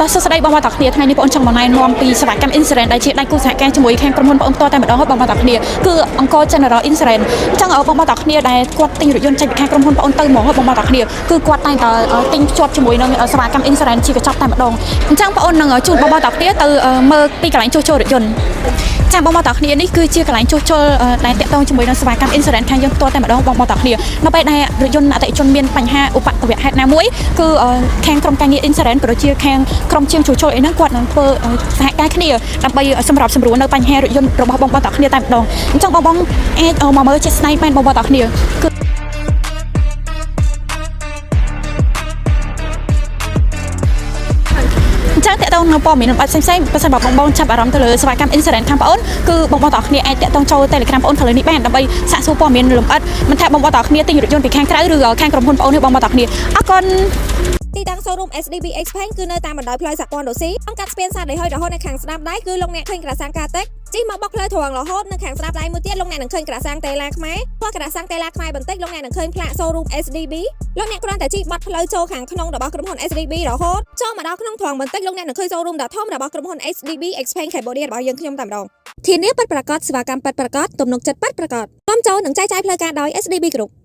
តោះសួស្តីបងប្អូនទាំងគ្នាថ្ងៃនេះបងអូនចង់មកណែនាំពីសេវាកម្ម insurance ដែលជាដៃគូសហការជាមួយខាងក្រុមហ៊ុនបងអូនផ្ទាល់តែម្ដងបងប្អូនទាំងគ្នាគឺអង្គរ General Insurance អញ្ចឹងបងប្អូនទាំងគ្នាដែលគាត់ទិញរថយន្តចេញពីខាងក្រុមហ៊ុនបងអូនទៅហ្មងបងប្អូនទាំងគ្នាគឺគាត់តែងតែទិញភ្ជាប់ជាមួយនឹងសេវាកម្ម insurance ជាកញ្ចប់តែម្ដងអញ្ចឹងបងអូននឹងជូនបងប្អូនទាំងគ្នាទៅមើលពីកន្លែងជួសជុលរថយន្តចាបងប្អូនទាំងគ្នានេះគឺជាកន្លែងជួសជុលដែលតាក់ទងជាមួយនឹងសេវាកម្ម insurance ខាងយើងផ្ទាល់តែម្ដងបងប្អូនទាំងគ្នានៅពេលដែលរថយន្តអតិថិជនមានបញ្ហាឧបទ្ទវហេតុណាមួយគឺខាងក្រុមការងារ insurance ក៏ដូចជាខាងក្រុមជាងជួសជុលអីហ្នឹងគាត់នឹងធ្វើសហការគ្នាដើម្បីសម្របសម្រួលនៅបញ្ហារថយន្តរបស់បងប្អូនទាំងគ្នាតែម្ដងអញ្ចឹងបងបងអាចមកមើលជាក់ស្ដែងបានបងប្អូនទាំងគ្នាគឺ អញ្ចឹងតកតងនៅព័ត៌មានលម្អិតផ្សេងៗបើសិនបើបងបងចាប់អារម្មណ៍ទៅលើសេវាកម្ម insurance ខាងបងអូនគឺបងបងទាំងអស់គ្នាអាចតាក់ទងចូល Telegram បងអូនខាងលើនេះបានដើម្បីសាកសួរព័ត៌មានលម្អិតមិនថាបងបងទាំងអស់គ្នាទិញរថយន្តពីខាងក្រៅឬខាងក្រុមហ៊ុនបងអូនទេបងបងទាំងអស់គ្នាអរគុណ ទីតាំង showroom SDB Xpeng គឺនៅតាមបណ្ដោយផ្លូវសហព័ន្ធរុស្ស៊ីអង្គកាត់ស្ពានសាដីហុយរហូតនៅខាងស្ដាំដៃគឺលោកអ្នកឃើញក្រាសាំងកាតិចជិះមកបុកផ្លូវត្រង់រហូតនៅខាងស្ដាំដៃមួយទៀតលោកអ្នកនឹងឃើញក្រាសាំងតេឡាខ្មែរផ្ទះក្រាសាំងតេឡាខ្មែរបន្តិចលោកអ្នកនឹងឃើញផ្លាក showroom SDB លោកអ្នកគ្រាន់តែជិះបាត់ផ្លូវចូលខាងក្នុងរបស់ក្រុមហ៊ុន SDB រហូតចូលមកដល់ក្នុងត្រង់បន្តិចលោកអ្នកនឹងឃើញ showroom ដ៏ធំរបស់ក្រុមហ៊ុន SDB Xpeng Cambodia របស់យើងខ្ញុំតែម្ដងធានាពិតប្រាកដសេវាកម្មពិតប្រាកដទំនុកចិត្តពិតប្រាកដនាំចូលនិងចែកចាយផ្លូវការដោយ SDB Group។